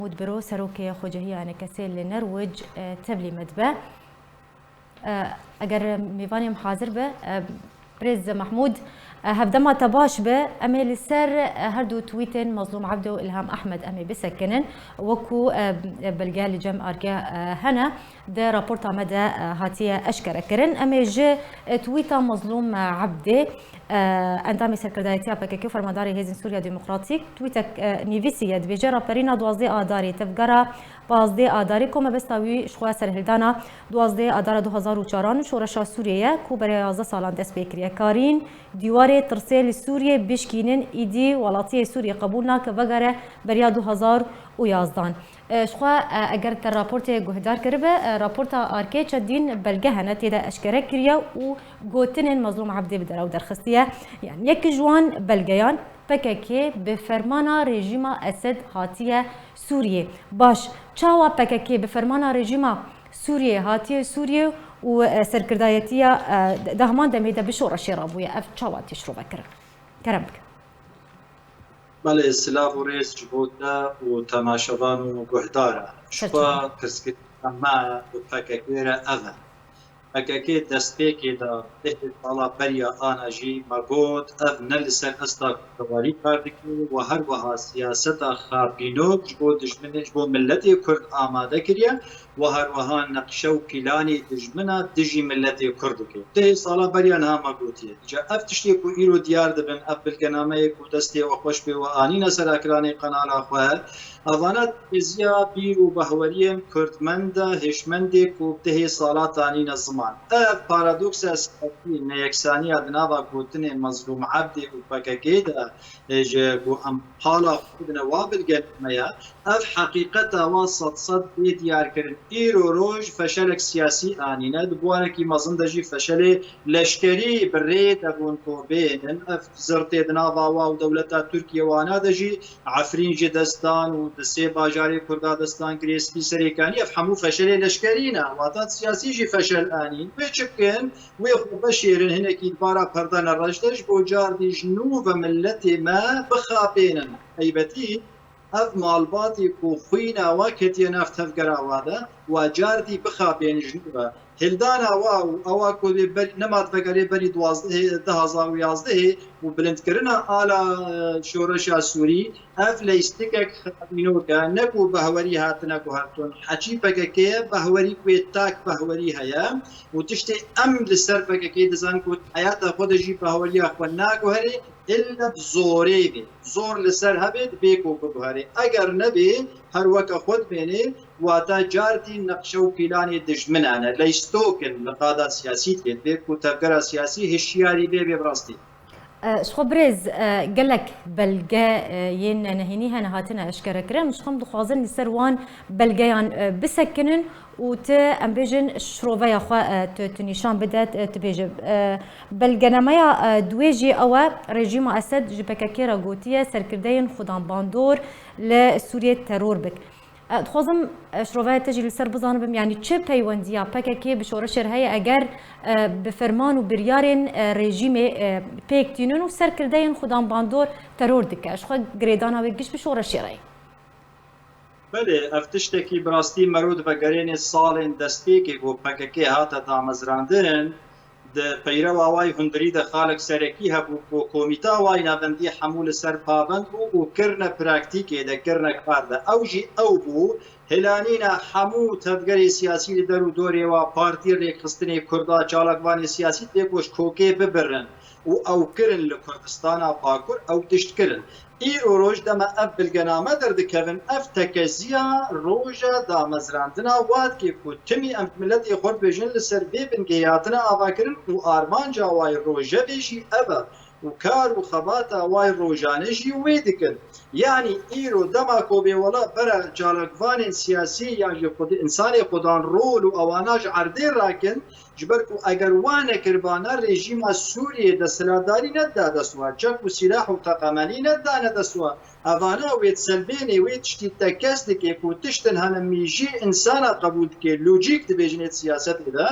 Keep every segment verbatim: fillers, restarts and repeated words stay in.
Mahmûd Biro, serokê Xwecehiya Enekesê li Nerwic, e, tevlî me dibe. E, eger mêvanê em hazir be, e, Birêz Mahmûd, e, hevdema te baş be, em ê li ser, e, her du tweetên Mazlûm Ebdî û Îlham Ehmed em ê bisekinin. Wekû, e, belge li cem Arke, e, hene, di raporta me de, e, hatiye eşkere kirin. Em ê ji, e, tweeta Mazlûm, e, Ebdê, e, endamê serkirdayetiya P K K û fermandarê Hêzên Sûriya Demokratîk, tweetek, e, nivîsiye, dibêje: Raperîna duwazdeh Adarê, tevgera pazdeh Adarê ku mebesta wî ji xwe serhildana duwazdeh Adara du hazar û çaran û şoreşa Sûriyê ye ku berê yazdeh salan dest pê kiriye, karîn dîwarê tirsê li Sûriyê bişkînin, îdî welatiyê Sûriyê qebûl nake vegere beriya du hazar û yazdan. E, ji xwe, e, eger te raportê guhdar kiribe, e, raporta Arkê çendîn belge hene tê de eşkere kiriye û gotinên Mazlûm Ebdê bi derew derxistiye. Yanî yek ji wan belgeyan P K K bi fermana rejîma Esed hatiye Sûriyê. Baş, çawa P K K bi fermana rejîma Sûriyê hatiye Sûriyê û, e, serkirdayetiya, e, de heman demê de bi şoreşê re bûye? Ev çawa tê şirove kirin? Kerem bike. Belê, silav û rêz ji bo te û temaşevan û guhdara. Ji xwe pirsgirêka me bi P K K re ev e. P K K destpêkê de dehê sala beriya ana jî me got, ev ne li ser asta kurdewarî kar dike û her wiha siyaseta xapînok ji bo dijminê, ji bo miletê Kurd amade kiriye û her wiha neqşe û pîlanê dijmina dijî miletê Kurd dike. Dehê sala beriya niha me gotiye. Îca ev tiştê ku îro diyar dibin, ev bilgenameyê ku destê we xweş bê we anîne ser ekranê qenala xwe, evana têziya bîr û behweriyên kurdmenda hişmendê ku dehê sala tanîne ziman. Ev paradoksa siyasî, neyeksaniya di nava gotinê Mezlûm Ebdê û P K K de, e, ji ku em qala xwe bidine wa bilgename ye, ev heqîqeta wa sed sed bê diyarkirin. Îro roj feşelek siyasî anîne, di buwarekî mezin de jî feşelê leşkerî bi rê de bûn ku bênin. Ev zirtê di nava wa û dewleta Tirkiye wana de jî Efrîn ji dest dan û di sê bajarê Kurda destan girê spî Serêkanî, ev hemû feşelê leşkerî ne, wata siyasî jî feşel anîn. Wê çi bikin? Wê xwe veşêrin, hinekî di bara perdana reş de ji bo cardî ji nû ve miletê me bixapênin. Eybetî ev malbatê ku xwîna wa ketiye nav tevgera wa de, wa cardî bixapênin ji nû ve. Hildana wa û ewa ku lê berî, nema divegerê berî duwazdehê, du hazar û yazdehê û bilindkirina ala, e, şoreşa Sûrî, ev leystikek xapînok e, ne ku behwerî hatine guhertin. Heçî P K K ye, behwerî ku yê tak behwerî heye û tiştê em li ser P K K dizan ku heyata xwe de jî behweriya xwe naguherê, illa bi zorê bê. Zor li ser hebe dibê ku biguherê. Eger nebê, her weke xwe dimênê, wata cardî neqşe û pîlanê dijminan e. Leystokin li qada siyasî tê, divê ku tevgera siyasî hişyarî bê, bê bi rastî. E, ji xwe birêz, e, gelek belge, e, yên nehênî hene hatine eşkerekirin. Em ji xwe em dixwazin li ser wan belgeyan, e, bisekinin û ti, em bêjin, şiroveya xwe, e, tu, tu nîşan bide, e, tu bêje. E, belgenameya, e, duwê jî ew e, rejîma Esed ji P K K re gotiye, serkirdeyên xudan bandor li Sûriyê teror bik. E, dixwazim, e, şiroveya te jî li ser bizanibim, yanî çi peywendiya P K K bi şoreşê re heye eger, e, bi ferman û biryarên, e, rejîmê, e, pêk tînin û serkirdeyên xudan bandor teror dike? Ji xwe girêdana wê giş bi şoreşê re ye. Belê, ev tiştekî bi rastî mero divegerênê salên destpêkê ku P K K hate damezrandin, di peyrewa wayî hundirî de xalek serekî hebû ku komîta wayî navendî hemû li ser pavend bû û kirine praktîkê de, kirine kar de. Ew jî ew bû, hilanîna hemû tevgerê siyasî li der û dorê wa, partî, rêkxistinê Kurda, çalakvanê siyasî tê ku ji kokê bibirin û ew kirin li Kurdistana Bakur ew tişt kirin. Îro roj dema ev bilgename derdikevin, ev tekeziya roja damezrandina wa dike ku timî em miletê xwe dibêjin, li ser vê bingehê hatine avakirin û armanca wa yê rojevê jî ev e û kar û xebata wa yê rojane jî wê dikin. Yanî îro dema ku bê wela bere çalakvanên siyasî yan jî xwedî, însanê xudan rol û ewana ji erdê rakin, ji ber ku eger wa nekiribana, rejîma Sûriyê desthilatdarî nedida dest wa, çek û sîlah û teqemenî nedidane dest wa. Evana wê di selbênê wê tiştî tekez dike ku tiştin hene mîjî însana qebûl dike, lojîk dibêjin ê di siyasetê de,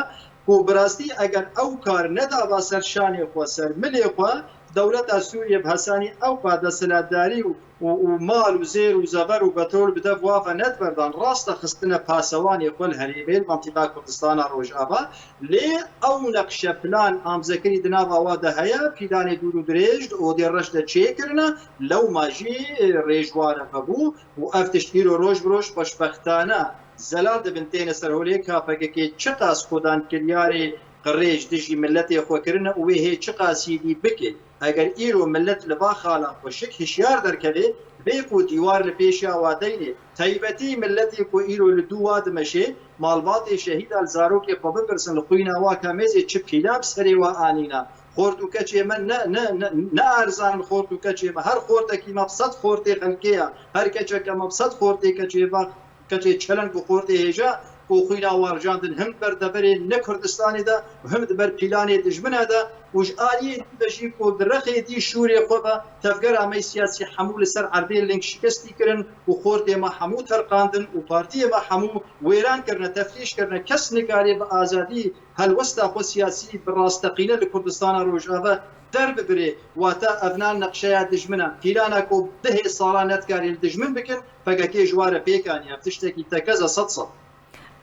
ku bi rastî eger ew kar nedaba ser şanê xwe, ser milê xwe, Dewleta Sûriyê bi hesanî ewqa desthilatdarî û, û, û mal û zêr û zever û betrol bi dev wa ve nediberdan. Rast e, xistine pasewanê xwe li herêmê, li mintîqa Kurdistana Rojava. Lê ew neqşe, plan amzekirî di nava wa de heye, pîlanê dûr û dirêj di odê reş de çêkirine, lewma jî, e, rêjware vebû û ev tişt îro roj bi roj xweşbextane zelal dibin, têne ser holê ka P K K çiqas xwedan kiryarê qirêj dijî miletê xwe kirine û wê hê çiqas yî dî bike. Eger îro milet li va xala xweşik hişyar derkeve, bê ku dîwar li pêşiya wa deynê. Taybetî miletê ku îro li dû wa dimeşê, malbatê şehîda li zarokê xwe bipirsin, li xwîna wa ka mêzê çi pîla bi serê wa anîna. Xort û keçê me ne, ne, ne, ne erzan xort û keçê me. Her xortekî me bi sed xortê xelkê ya. Her keçeke me bi sed xortê keçê va, keçê çeleng û xortê hêja ku xwîna warjandin him di ber deverê ne Kurdistanê de û him di ber pîlanê dijmine de û ji aliyê din de jî ku di rexê dî şûrê xwe ve tevgera me siyasî hemû li ser erdê ling şikestî kirin û xortê me hemû terqandin û partiyê me hemû wêran kirine, teflîş kirine. Kes nikarê bi azadî helwesta xwe siyasî bi rasteqîne li Kurdistana Rojava derbibirê. Wata evna neqşeya dijmina, pîlana ku dehê sala nedikarê li dijmin bikin, P K K ji wa re pêk aniye. Ev tiştekî tekez e, sed sed.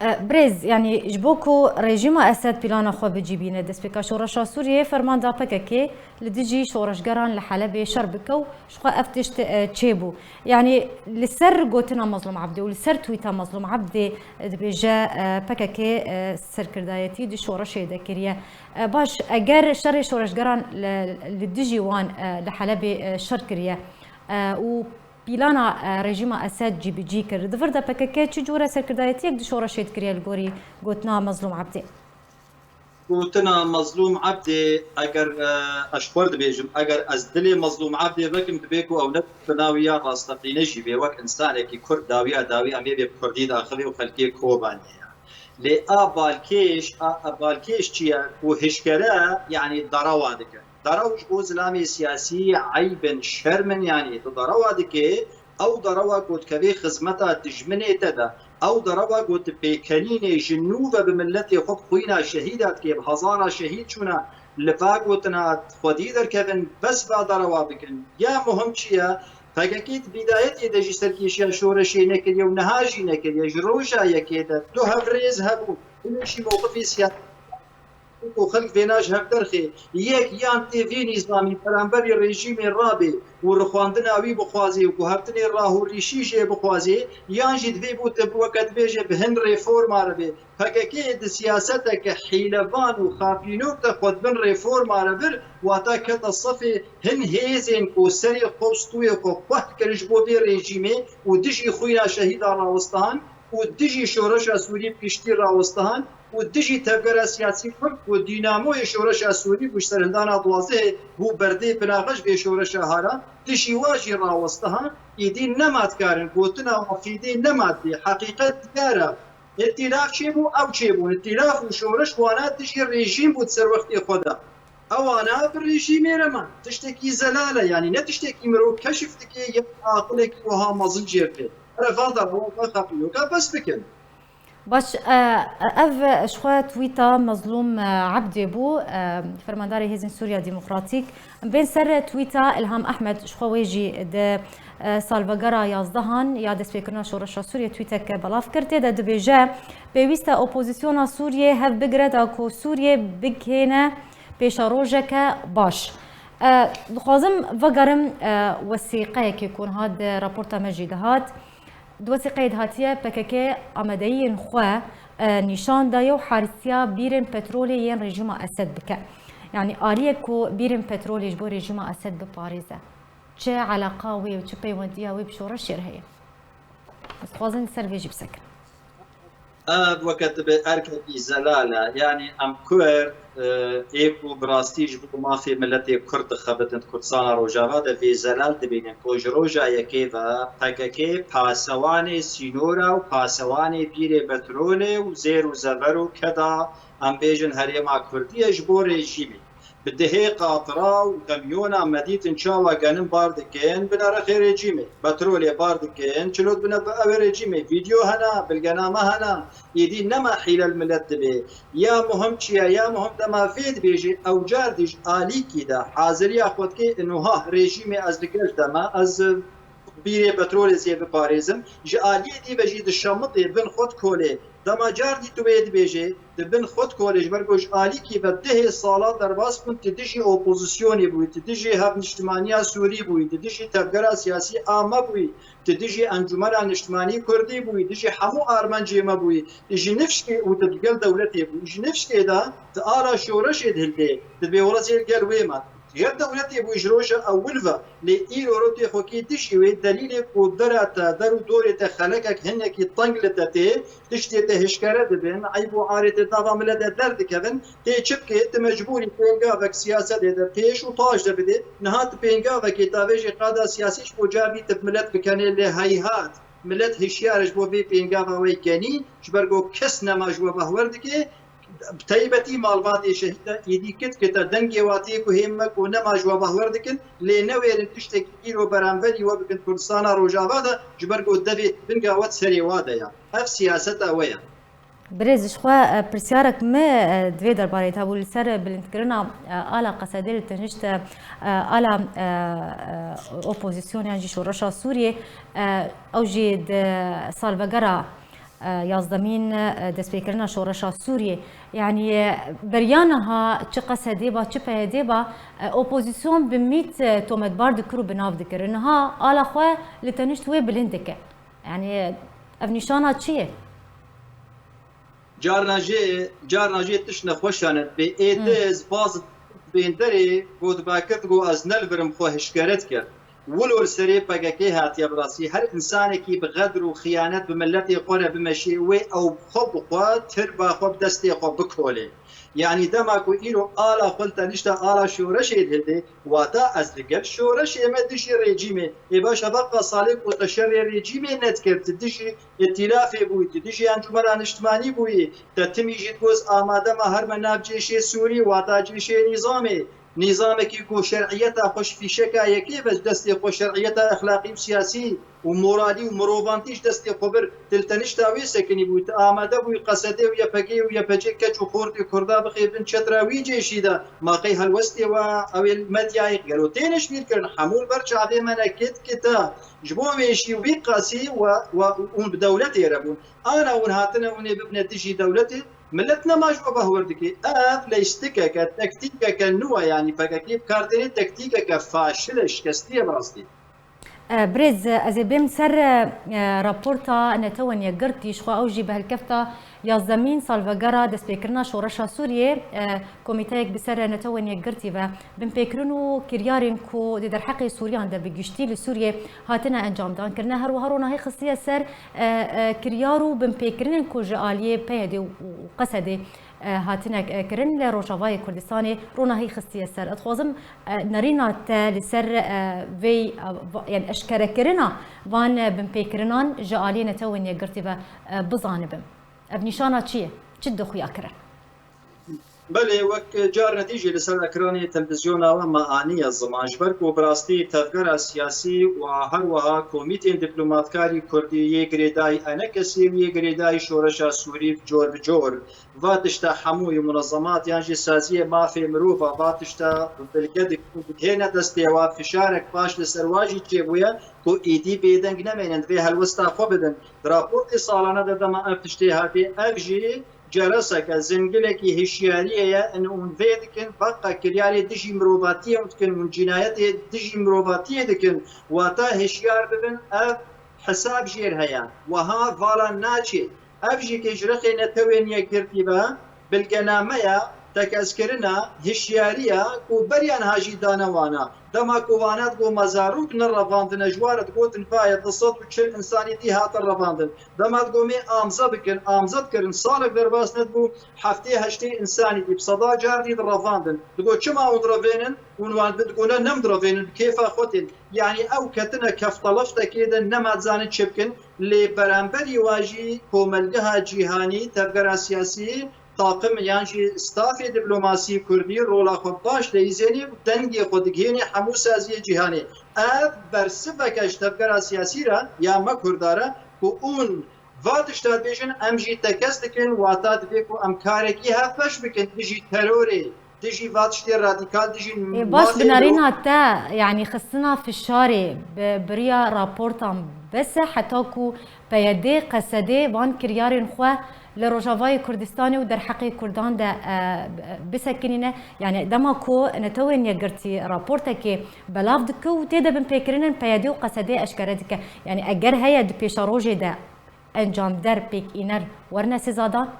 E, birêz, yanî ji bo ku rejîma Esed pîlana xwe bicîbîne, destpêka şoreşa Sûriyeyê ferman da P K K li dijî şoreşgeran li Helebê şer bike û ji xwe ev tişt, e, çêbû. Yanî li ser gotina Mazlûm Ebdî û li ser twîta Mazlûm Ebdî, e, dibêje, e, P K K, e, serkirdayetî di şoreşê de kiriye. E, baş, eger şerê şoreşgeran li, li dijî wan, e, li Helebê, e, şer kiriye, e, û pîlana, e, rejîma Esed cîbicî kir, di vir de P K K çi cûre serkirdayetiyek di şoreşê dikiriye li gorî gotina Mazlûm Ebdî? Gotina Mazlûm Ebdê, eger, e, ez ji xwe dibêjim, eger ez dilê Mazlûm Ebdê vekim, dibê ku ew ne bi nawiya rasteqîne jî bê, wek însanekî Kurd dawiya dawî em ê bê bi Kurdî daxivê û xelkê Kobanê ye. Lê a balkêş, a, a balkêş çi ye? Ku hişkere, yanî derewa dike. Derew ji bo zilamê siyasî eyb in, şerm in, yanî tu derewa dike, ew derewa ku dikeve xizmeta dijminê te de, ew derewa ku tu pêkenînê ji nû ve bi miletê xwe bi xwîna şehîda dike, bi hezara şehîd çûne, li va gotina xwedî derkevin, bes va derewa bikin. Ya muhim çi ye? P K K di bîdayetê de jî serkêşiya şoreşê nekiriye û niha jî nekiriye. Ji roja yekê de du hevrêz hebûn. Hûn jî mewqifê siyasî ku xelk vêna ji hev derxê, yek yan tê vê nîzamî beramberî rejîmê rabê û rixwandina wî bixwazê û guhertinê rahûrîşî jê bixwazê, yan jî divê bû te weke dibêje bi hin reforma re bê. P K K di siyaseteke hîlevan û xapînok de xwe di bin reforma re vir, wata kete sefê hin hêzên ku serê xwe û stûyê xwe xweh kirin ji bo vê rejîmê û dijî xwîna şehîdan rawistihan û dijî şoreşa Sûrî bi giştî rawistihan û dijî tevgera siyasî Kurd ku dînamoyê şoreşa Sûrî bû, ji serhildana duwazdehê bû berdê pinaxe ji vê şoreşa hara, dijî wa jî rawistihan, îdî nema dikarin gotina wa fîdê nema dibê. Heqîqet diyar e. Îtîlaf çêbû, ew çêbûn. Îtîlaf û şoreş wana dijî rejîm bû di ser wextê xwe de. Ewana bi rejîmê re man. Tiştekî zelal e, yanî ne tiştekî mirov keşif dike ya aqilekî wiha mezin jê re. Here va derewa, va xapînoka bes bikin. Baş, e, ev ji xwe twîta Mazlûm, e, Ebdê bû, e, fermandarê Hêzên Sûriya Demokratîk. Em bên ser twîta Ilham Ehmed, ji xwe wê jî di, e, salvegera yazdehan ya destpêkirina şoreşa Sûriyê twîtek belav kir. Tê de dibêje, pêwîst e opozisyona Sûriyê hev bigire da ku Sûriyê bigihêne pêşerojeke baş. E, dixwazim vegerim, e, wesîqeyekê ku niha di raporta me jî de hat. Di wesîqeyê de hatiye P K K amadeyiyên xwe, e, nîşan daye û harîsiya bîrên petrolê yên rejîma Esed bike. Yanî aliyek ku bîrên petrolê ji bo rejîma Esed biparêze. Çi eleqa wê û çi peywendiya wê bi şoreşê re heye? Ez dixwazim li ser vê jî bisekin. Ev weke tu bê erkekî zelal e. Yanî em Kurd, e, ê ku bi rastî ji bo mafê miletê Kurd dixebitin di Kurdistana Rojava de vê zelal dibînin ku ji roja yekê ve P K K pasewanê sînora û pasewanê bîrê petrolê û zêr û zever û keda, em bêjin, herêma Kurdî ye ji bo rejîmê. Bi dihê qatra û kamyona me dîtin çawa genim bar dikin, bi nerexê rejîmê. Petrolê bar dikin, çilot bine bi ew rejîmê. Vîdeo hene, bilgename hene. Êdî nema hîle li milet dibê. Ya muhim çi ye? Ya muhim dema vê dibêjê, ew car dî ji alîkî de haziriya xwe dike, nuha rejîmê ez li gel te me, ez bîrê petrolê zê biparêzim. Ji aliyê dî ve jî dişemitê bin xwe dikolê. Dema car dî tu wê dibêjê, di bin xwe dikolê, ji ber ku ji alîkî ve dehê sala derbas bûn, tu dijî opozisyonê bûyî, tu dijî hevniştimaniya Sûrî bûyî, tu dijî tevgera siyasî a me bûyî, tu dijî Encûmena Niştimanî Kurdî bûyî, dijî hemû armencê me bûyî, tu ji nifşkê û tu digel dewletê bûyî. Ji nifşkê de tu ala şoreşê dihildê, tu dibê wela zê li gel wê me. Ji her dewletê bûyî ji roja ewil ve, lê îro rotê xwe kê dijî wê delîlê ku dera te, der û dorê te xelekek hinekî teng li te tê, tiştê te hişkere dibin, eyb û arê te nava milete derdikevin, tê çi bikê, tu mecbûrî pêngavek siyasetê de pêş û paş de bidê. Niha tu pêngavekê tavêjê qada siyasî ji bo car dî tu bi milet bikenê, lê heyhat, milet hişyar e ji bo vê pêngava wê kenî, ji ber ku kes nema ji we behwer dike, bi taybetî malbatê şehîd de êdî kit kite dengê watiyê ku hê me ku nema ji we behwer dikin, lê newêrin tiştekî îro beramberî we bikin Kurdistana Rojava de, ji ber ku devê binga we di serê wa de ya. Ev siyaseta we ya. Birêz, ji xwe, e, pirsyarek me, e, di vê derbarê de hebû li ser bilindkirina, e, ala Qesedê li tenişt, e, ala, e, e, opozîsyon yan jî şoreşa Sûriyê, e, ew jî di salvegera, e, yazdemîn, e, destpêkirina şoreşa Sûriyê. Yanî, e, beriya niha çi Qesedê ba, çi P Y D ba, e, opozîsyon bi mît, e, tometbar dikir û bi nav dikir. Niha ala xwe li tenişt wê bilind dike. Yanî, ev nîşana çi ye? Carna jê, carna jê tişt nexweşan e. Bê êdî Hmm. ez baz bên derê, got bakir, got ez ne li vir im, xwe hişkere dike. Wilo li serê P K K hatiye bi rastî. Her insanekî bi xedr û xiyanet bi miletê xwe re bimeşê, wê ew bi xwe bi xwe, tirba xwe bi destê xwe bikolê. Yanî dema ku îro ala xwe li tenişta ala şoreşê dihildê, wata ez li gel şoreşê me dijî rejîmê. Ê baş, heva qesalê ku te şerê rejîmê nedikir, tu dijî îtîlafê bûyî, tu dijî Encûmena Niştimanî bûyî, te timî jî digot amade me herme nav cêşê Sûrî, wata cêşê nîzamê. Nîzamekî ku şer'iyeta xwe ji fîşeka yekê ve ji destê xwe, şer'iyeta exlaqî û siyasî û moralî û mirovantî ji destê xwe bir, tu li tenişta wê sekinî bûyî, tu amade bûyî Qesedê û Y P G û Y P C keç û xortê Kurda bixê bin çetra wî cêşî de, ma qey helwestê we ew ê medyayê gelo têne ji bîr kirin, hemû li ber çavê me ne kit kite. Ji bo vê jî wî qasî we, we, hûn bi dewletê re bûn. Ana hûn hatine hûn ê bibine dijî dewletê, milet nema ji we behwer dike. Ev leyştikeke, tektîkeke nû ye, yanî P K K bi kar têne, tektîkeke faşil e, şikestî ye bi rastî. E, birêz, ez ê bêm ser, e, raporta Netewên Yekgirtî, ji xwe ew jî bi helkefta yazdemîn salvegera destpêkirina şoreşa Sûriyê, e, komîteyek bi ser Netewên Yekgirtî ve binpêkirin û kiryarên ku di derheqê Sûriyan de bi giştî li Sûriyê hatine encamdan kirine. Her wiha ronahî xistiye ser, e, e, kiryar û binpêkirinên ku ji aliyê P Y D û Qesedê, e, hatine, e, kirin li Rojavayê Kurdistanê, ronahî xistiye ser. Ez dixwazim, e, nerîna te li ser, e, vê, e, va-, yani eşkerekirina van, e, binpêkirinan ji aliyê Netewên Yekgirtî ve, e, bizanibim. Ev nîşana çi ye? Çi dixuya kirin? Belê, wek carna dî jî li ser ekranê televîzyona we me aniye ziman, ji ber ku bi rastî tevgera siyasî û her wiha komîtên dîplomatkarî kurdî yê girêdayî enekesê û yê girêdayî şoreşa Sûrî cor bi cor va tişta hemû yê munezemat yan jî saziyê mafê mirova va tişta bilge dikin, dihêne destê wa, fişarek baş li ser wa jî çêbûye ku êdî bêdeng nemênin, divê helwesta xwe bidin. Di raportê salane de dema ev tiştê hatê, ev jî cereseke, zingilekî hişyariyê ye, in hûn vê dikin, beqa kiryarê dijî mirovatiyê hûn dikin, hûn cînayetê dijî mirovatiyê dikin, wata hişyar bibin, ev hesab jêr heye. Wiha vala naçê. Ev jî kê ji rexê Netewên Yekgirtî ve bilgenameya tekezkirina hişyariya ku beriya niha jî dane wana. Dema ku wana digot me zarok nerevandine, ji wa re digotin vaye du sed û çil insanî dî hatin revandin. Dema digot mê amze bikin, amze dikirin, salek derbas nedibû, heftê heştê insanî dî bi seda car dî direvandin. Digot çima hûn direvênin? Hûn wan digot ne, nem direvênin, bi kêfa xwe tên. Yanî ew ketine kefteleftekê de, nema dizanin çi bikin. Lê beramberî wa jî komelgeha cîhanî, tevgera siyasî, taqim yan jî stafê diplomasî kurdî rola xwe baş diyîzênê û dengê xwe digihênê hemû saziyê cîhanê. Ev bersiveke ji tevgera siyasî re ya me kurda re ku hûn va tişta dibêjin, em jî tekez dikin, wata divê ku em karekî hevbeş bikin dijî terorê, dijî va tiştê radîkal, dijî Ê, baş, mafê binarîna te, yanî xistina fişarê bi biriya raportan bes e, heta ku P Y D, Q S D van kiryarên xwe li Rojavayê Kurdistanê û derheqê Kurdan de, e, bisekinîne. Yanî dema ku Netewên Yekgirtî raportekê belav dike û tê de binpêkirinên P Y D û Q S D eşkere dike. Yanî eger heye di pêşerojê de encamder pêk îner werne sizadan?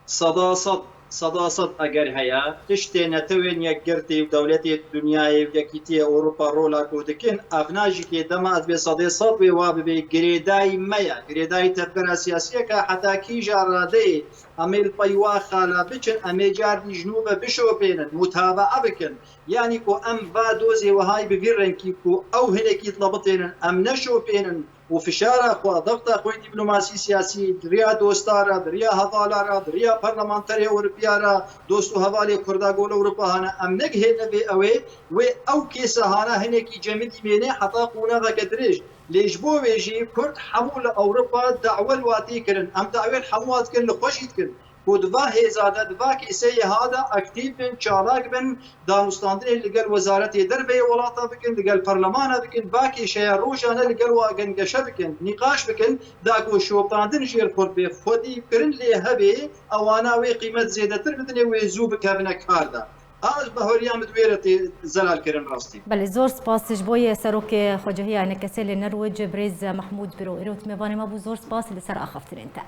Seda sed, seda sed eger heye, tiştê Netewên Yekgirtî û dewletê dinyayê û Yekîtiyê Ewropa rola ku dikin, ev najîkê dema ez bê sedê sed wê wa bibê, girêdayî me ye, girêdayî tevgera siyasiyeke heta kîja radeyê em ê li pey wa xala biçin, em ê car dî ji nû ve bişopênin, mutabaa bikin. Yanî ku em va dozê wehayî bi vî rengkî ku ew hinekî dilebitênin, em neşopênin, û fişara xwe, dexta xwe dîplomasî siyasî, di riya dosta re, di riya hevala re, di riya parlamenterê Ewropiya re, dost û hevalê Kurda ku li Ewropa hene, em negihêne vê ew ê, wê ew kêsa hana hinekî cemidî mêne heta qonexeke dirêj. Lê ji bo wê jî Kurd hemû li Ewropa dawe li watê kirin. Em dawê li hemû wa dikin, li xwe jî dikin. Ku di va hêza de, di va kêseyê ha de aktîv bin, çalak bin, danûstandinê li gel wezaretê derve yê welata bikin, li gel perlemana bikin, va kêşeya rojane li gel wa gengeşe bikin, nîqaş bikin, da ku şopandin jêr xurt bê, xwedî kirin lê hebê, ewana wê qîmet zêdetir bidinê, wê zû bikevine kar de. A, bahoriya min di wê re tê zelal kirin rastî. Belê, zor spas ji bo yê serokê xwecehiya N K S L li Nirwec, birêz Mehmûd Biro. Îro tu mêvanê me bû, zor spas li ser axaftinên te.